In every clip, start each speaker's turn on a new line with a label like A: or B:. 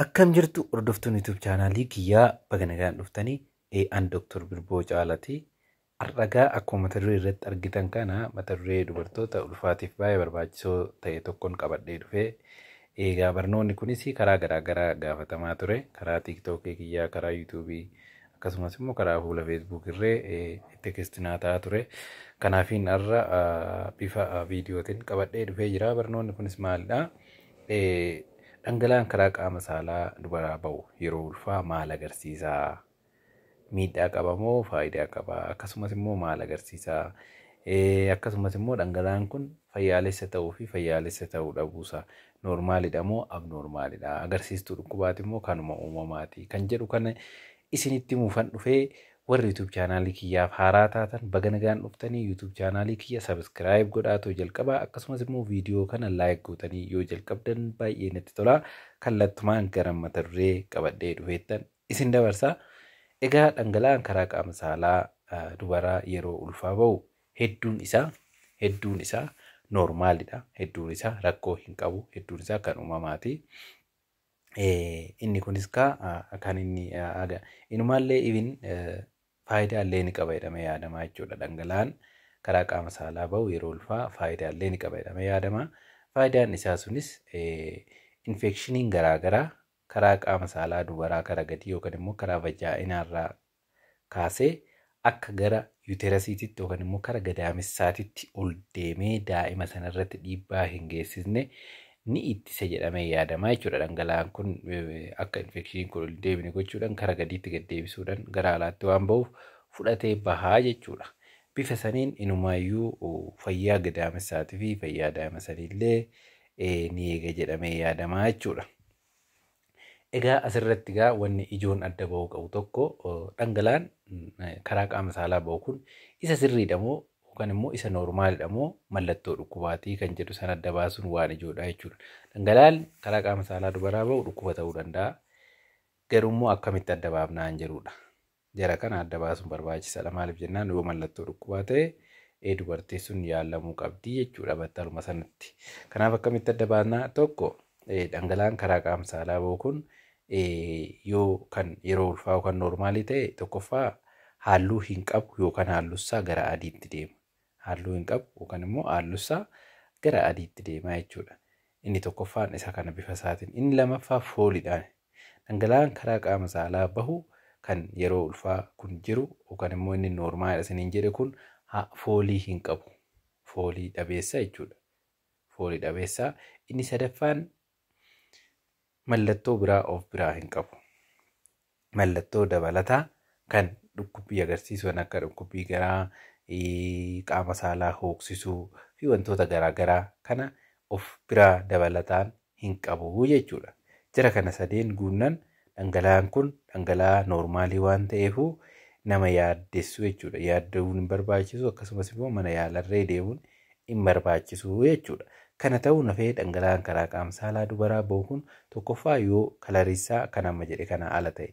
A: Akkam jirtu hordoftoonni YouTube chaanaalii kiyyaa, baga nagaan dhuftanii. An Dr. Birboo Caalaati. Har'agaa akkuma mata duree irratti argitan kana, mata duree dubartoota ulfaatiif baay'ee barbaachisoo ta'e tokkoon qabadhee dhufee. Egaa barnoonni kunis karaa garaa garaa gaafatamaa ture. Karaa TikTokii kiyyaa, karaa YouTubeii, akkasumas immoo karaa fuula Facebook irree itti naa ta'aa ture. Kanaafiin har'a bifa viidiyootiin qabadhee dhufee jira. Barnoonni kunis maalidha? Dhangala'aan karaa qaama saalaa dubaraa ba'u yeroo ulfaa maal agarsiisaa? Miidhaa qaba moo faayidaa qaba? Akkasumas immoo maal agarsiisaa? Akkasumas immoo dhangala'aan kun fayyaalessa ta'uu fi fayyaalessa ta'uu dhabuusaa, normalidha moo abnormalidha? Agarsiistuu dhukkubaati immoo kanuma uumamaati? Kan jedhu kana isinitti himuufan dhufee. Warri YouTube chaanaalii kiyyaaf haaraa taatan, baga nagaan dhuftanii. YouTube chaanaalii kiyya subscribe godhaatoo jalqabaa, akkasumas immoo viidiyoo kana like gootanii yoo jalqabdan baay'ee natti tola. Kallattumaan gara mata duree qabadhee dhufeettan isin dabarsa. Egaa dhangala'aan karaa qaama saalaa dubaraa yeroo ulfaa ba'u hedduun isaa normalidha. Hedduun isaa rakkoo hin qabu. Hedduun isaa kan uumamaati. Inni kunis kan inni inumaallee ibin faayidaa illee ni qaba jedhamee yaadama jechuudha. Dhangala'aan karaa qaama saalaa ba'u yeroo ulfaa faayidaa illee ni qaba jedhamee yaadama. Faayidaan isaa sunis infectioniin garaagaraa karaa qaama saalaa dubaraa karaa gadii yookaan immoo karaa vaginaarraa kaasee akka gara uterusiititti yookaan immoo karaa gadaamessaatitti ol deemee daa'ima sanarratti dhiibbaa hin geessisne ni ittisa jedhamee yaadama jechuudha. Dhangala'aan kun akka infectioniin kun ol deebine gochuudhaan, karaa gadiitti gad deebisuudhaan gara alaatti waan ba'uuf fudhatee bahaa jechuudha. Bifa saniin inumaayyuu fayyaa gadaamessaatii fi fayyaa daa'ima saniillee ni eega jedhamee yaadama jechuudha. Egaa asirratti egaa wanni ijoon adda bahuu qabu tokko, dhangala'aan karaa qaama saalaa bahu kun isa sirriidha moo yookaan immoo isa normalidha moo mallattoo dhukkubaatii kan jedhu sana adda baasuun waan ijoodha jechuudha. Dhangala'aan karaa qaama saalaa dubaraa bahu dhukkuba ta'uu danda'a. Garuu immoo akkamitti adda baafnaan jedhudha. Jara kana adda baasuun barbaachisaadha. Maaliif jennaan, yoo mallattoo dhukkubaa ta'e dubartiin sun yaalamuu qabdi jechuudha battaluma sanatti. Kanaaf akkamitti adda baasnaa? Tokko, dhangala'aan karaa qaama saalaa bahu kun yoo kan yeroo ulfaa yookaan normalii ta'e, tokkoffaa halluu hin qabu yookaan halluusaa gara adiitti deema. Halluu hin qabu yookaan immoo halluusaa gara adiitti deema jechuudha. Inni tokkoffaan isa kana bifa isaatiin. Inni lammaffaa fooliidhaan. Dhangala'aan karaa qaama saalaa bahu kan yeroo ulfaa kun jiru yookaan immoo inni normalidha isiniin jedhe kun foolii hin qabu. Foolii dhabeessa jechuudha. Foolii dhabeessa. Inni sadaffaan mallattoo biraa of biraa hin qabu. Mallattoo dabalataa kan dhukkubbii agarsiisu, kan akka dhukkubbii garaa, qaama saalaa hooksisuu fi wantoota garaagaraa kana of biraa dabalataan hin qabu jechuudha. Jara kana sadeen guunnan dhangala'aan kun dhangala'aa normalii waan ta'eefuu nama yaaddessu jechuudha. Yaadda'uun hin barbaachisu, akkasumas immoo mana yaalarree deemuun hin barbaachisu jechuudha. Kana ta'uun hafee dhangala'aan karaa qaama saalaa dubaraa bahu kun, tokkoffaa yoo coloriisaa kan amma jedhe kanaa ala ta'e,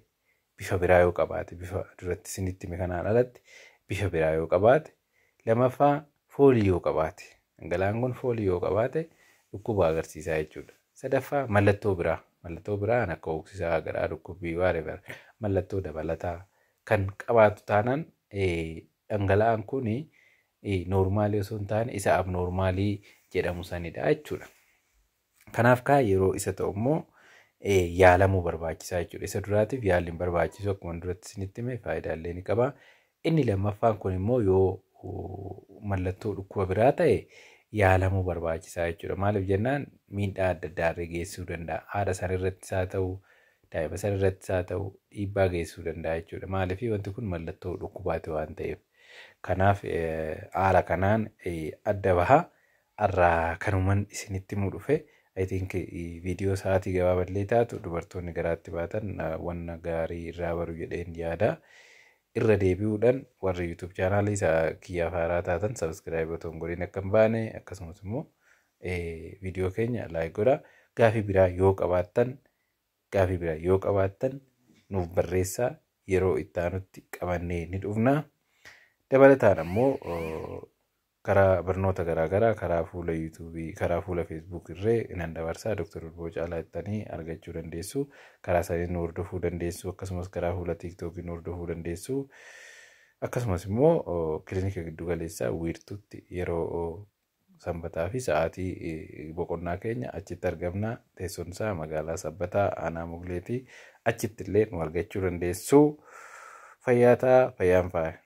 A: bifa biraa yoo qabaate, bifa duratti isinitti hime kanaan alatti bifa biraa yoo qabaate, lamaffaa foolii yoo qabaate, dhangala'aan kun foolii yoo qabaate dhukkuba agarsiisaa jechuudha. Sadaffaa mallattoo biraa akka hooksisaa garaa, dhukkubbii, whatever, mallattoo dabalataa kan qabaatu taanaan, dhangala'aan kun normalii osoo hin taane isa abnormalii jedhamu sanidha jechuudha. Kanaaf kaa yeroo isa ta'u immoo yaalamuu barbaachisaa jechuudha. Isa duraatiif yaalli hin barbaachisu, akkuma duratti isinitti hime faayidaalee ni qaba. Inni lammaffaan kun immoo yoo mallattoo dhukkuba biraa ta'e yaalamuu barbaachisaa jechuudha. Maaliif jennaan, miidhaa adda addaa irra geessisuu danda'a. Haadha sana irrattis haa ta'u, daa'ima sana irrattis haa ta'u, dhiibbaa geessisuu danda'a jechuudha. Maaliif, wanti kun mallattoo dhukkubaati waan ta'eef. Kanaaf haala kanaan adda baha. Har'aa kanuman isinitti himuu dhufe. I think viidiyoo sa'aatii gabaaballee taatu dubartoonni garaatti baatan wanna gaarii irraa baru jedheen yaada. Irra deebi'uudhaan, warri YouTube chaanaalii isaa kiyyaaf haaraa taatan subscribe otoo hin godhin akka hin baane, akkasumas immoo viidiyoo keenya like godhaa. Gaafii biraa yoo qabaattan nuuf barreessaa, yeroo itti aanutti qabannee ni dhufna. Dabalataan ammoo karaa barnoota garaagaraa karaa fuula yuutuubii, karaa fuula feesbuuk irree nan dabarsaa, Dr. Ulfoo Caalaa jettanii argachuu dandeessu. Karaa isaanii nu hordofuu dandeessu. Akkasumas karaa fuula tiiktookii nu hordofuu dandeessu. Akkasumas immoo kilinika giddu galeessaa wiirtuutti yeroo sanbataa fi sa'aatii boqonnaa keenya achitti argamna. Teessoon isaa magaalaa Sabbataa aanaa Mugleetii, achitti illee nu argachuu dandeessu. Fayyaa ta'aa, fayyaan faaya.